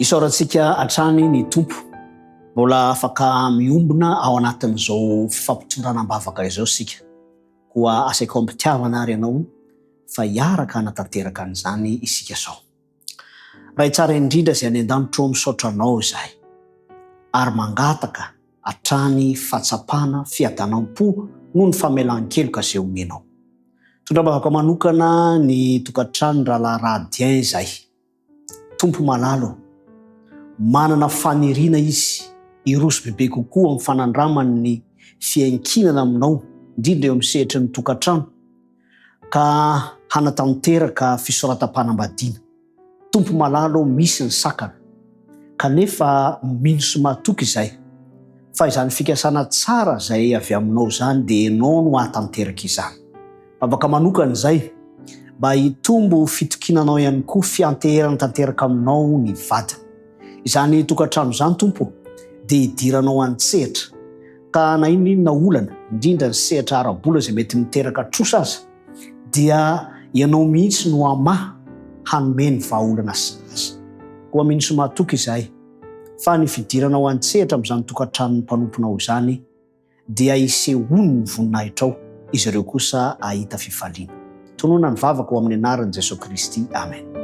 Isaorantsika hatrany ny Tompo mbola afaka miombona ao anatin'izao fifampitondrana am-bavaka izao isika. Koa asaiko am-pitiavana ary ianao fa hiaraka hanatanteraka an'izany isika izao. Ray tsara indrindra izay any an-danitra ô misaotra Anao izahay ary mangataka hatrany fahatsapana fiadanam-po noho ny famelan-keloka izay omenao. Tondram-bavaka manokana ny tokantranon Rahalahy Radien izahay. Tompo malala ô, manana faniriana izy hiroso bebe kokoa amin'ny fanandramany ny fiankinana aminao, indrindra eo amin'ny sehatry ny tokantrano, ka hanatanteraka fisoratam-panambadiana. Tompo malala ô, misy ny sakana, kanefa mino sy matoky izahay fa izany fikasana tsara izay avy aminao izany dia Ianao no hahatanteraka izany. Vavaka manokana izay mba hitombo fitokiana Anao ihany koa fianteherana tanteraka aminao ny vadiny. Izany tokantrano izany Tompo ô, dia hidiranao an-tsehatra ka na inona inona olana, indrindra ny sehatra ara-bola izay mety miteraka trosa aza, dia Ianao mihitsy no hamaha hanome ny vahaolana sahaza. Koa mino sy matoky izahay fa ny fidiranao an-tsehatra amin'izany tokantranon'ny mpanomponao izany dia hisehoany ny voninahitrao, izy ireo kosa hahita fifaliana. Tonona ny vavaka ho amin'ny anaran'i Jesoa Kristy. Amen.